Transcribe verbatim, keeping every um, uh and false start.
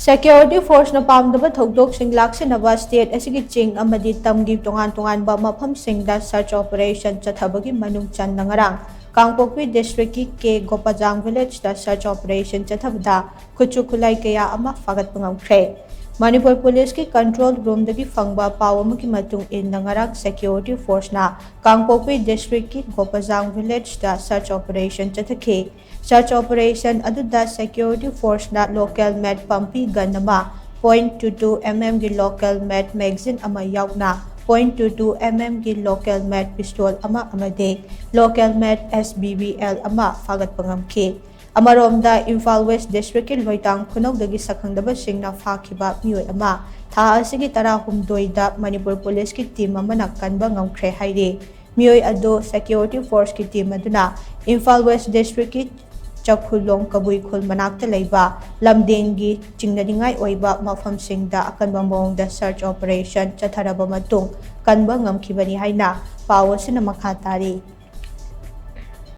Security forceꯅ ꯄꯥꯝꯗꯕ ꯊꯧꯗꯣꯛꯁꯤꯡ ꯂꯥꯛꯁꯤꯟꯅꯕ state ꯑꯁꯤꯒꯤ ꯆꯤꯡ ꯑꯃꯗꯤ ꯇꯝꯒꯤ ꯇꯣꯉꯥꯟ ꯇꯣꯉꯥꯟꯕ ꯃꯐꯝꯁꯤꯡꯗ search operation ꯆꯠꯊꯕꯒꯤ ꯃꯅꯨꯡ ꯆꯟꯅ ꯉꯔꯥꯡ ꯀꯥꯡꯄꯣꯛꯄꯤ districtꯀꯤ ꯀꯦ ꯒꯣꯄꯥꯖꯥꯡ villageꯇ search operation ꯆꯠꯊꯕꯗ ꯈꯨꯠꯁꯨ ꯈꯨꯠꯂꯥꯏ ꯀꯌꯥ ꯑꯃ ꯐꯥꯒꯠꯄ ꯉꯝꯈ꯭ꯔꯦ꯫ ꯃꯅꯤꯄꯨꯔ ꯄꯨꯂꯤꯁꯀꯤ control roomꯗꯒꯤ ꯐꯪꯕ ꯄꯥꯎ ꯑꯃꯒꯤ ꯃꯇꯨꯡ ꯏꯟꯅ ꯉꯔꯥꯡ security forceꯅ ꯀꯥꯡꯄꯣꯛꯄꯤ districtꯀꯤ ꯒꯣꯄꯥꯖꯥꯡ villageꯇ search operation ꯆꯠꯊꯈꯤ꯫ Search operation ꯑꯗꯨꯗ security forceꯅ local made pumpy gun ꯑꯃ, point two two mmꯒꯤ local made magazine ꯑꯃ ꯌꯥꯎꯅ point two two mmꯒꯤ local made pistol ꯑꯃ ꯑꯃꯗꯤ local made SBBL ꯑꯃ ꯐꯥꯒꯠꯄ ꯉꯝꯈꯤ꯫ ꯑꯃꯔꯣꯝꯗ ꯏꯝꯐꯥꯜ West districtꯀꯤ ꯂꯣꯏꯇꯥꯡ ꯈꯨꯅꯧꯗꯒꯤ ꯁꯛꯈꯪꯗꯕꯁꯤꯡꯅ ꯐꯥꯈꯤꯕ ꯃꯤꯑꯣꯏ ꯑꯃ ꯊꯥ ꯑꯁꯤꯒꯤ ꯇꯔꯥꯍꯨꯝꯗꯣꯏꯗ ꯃꯅꯤꯄꯨꯔ ꯄꯨꯂꯤꯁꯀꯤ team ꯑꯃꯅ ꯀꯟꯕ ꯉꯝꯈ꯭ꯔꯦ ꯍꯥꯏꯔꯤ꯫ ꯃꯤꯑꯣꯏ ꯑꯗꯨ security forceꯀꯤ team ꯑꯗꯨꯅ ꯏꯝꯐꯥꯜ West districtꯀꯤ ꯆꯈꯨꯂꯣꯡ ꯀꯕꯨꯏ ꯈꯨꯜ ꯃꯅꯥꯛꯇ ꯂꯩꯕ ꯂꯝꯗꯦꯟꯒꯤ ꯆꯤꯡꯅꯅꯤꯡꯉꯥꯏ ꯑꯣꯏꯕ ꯃꯐꯝꯁꯤꯡꯗ ꯑꯀꯟꯕ ꯃꯑꯣꯡꯗ search operation ꯆꯠꯊꯔꯕ ꯃꯇꯨꯡ ꯀꯟꯕ ꯉꯝꯈꯤꯕꯅꯤ ꯍꯥꯏꯅ ꯄꯥꯎ ꯑꯁꯤꯅ ꯃꯈꯥ ꯇꯥꯔꯤ꯫